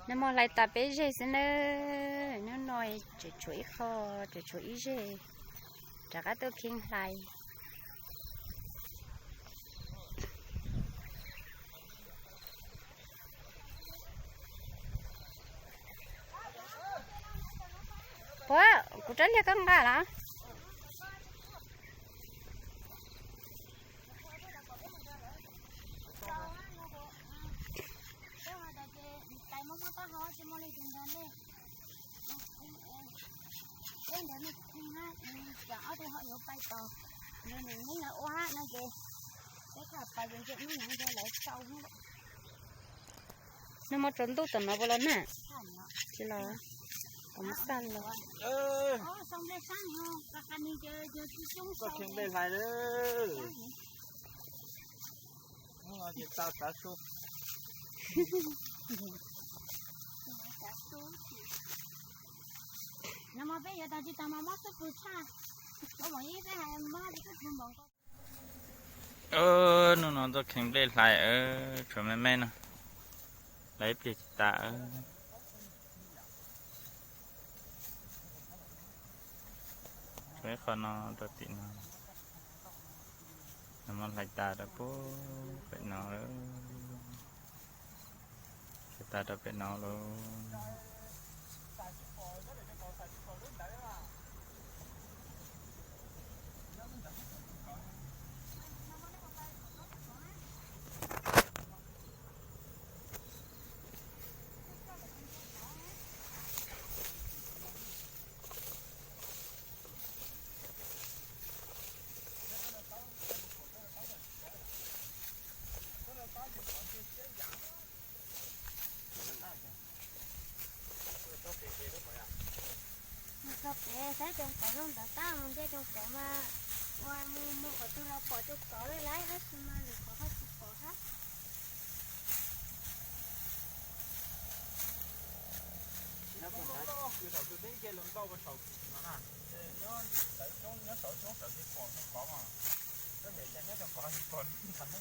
Nag hmo hlais tas peb zeg xwb nawb, hnub no tseem tshuav ib qho, tseem tshuav ib zeg, rov qab tuaj kheeb hlais. Puab, kuv rab liag koj nqa los? Nag hmo tsaus ntuj tom no puas los na? Tsis los, tom no xaj los. Hnub no tuaj kheev nplej hlais, tshuav me me no, hlais ib pliag tsis tas. Tshuav ib qho no rau tim no, nag hmo hlais tas rau pem no, hlais tas rau pem no lauj. Mus txog pem saib cov kauv zoo ntawd, tab mus nce cov kauv mas ua mus mus qhov twg los pom cov kauv li lauj, tab sis mas lwm qhov haj tsis pom hab. Thaum twg teb ce los ntau ua thaum no na, nyob saum coob, nyob saum coob saum ces pom cov kauv mas, tab sis cas nyob cov kauv tsis pom ntag.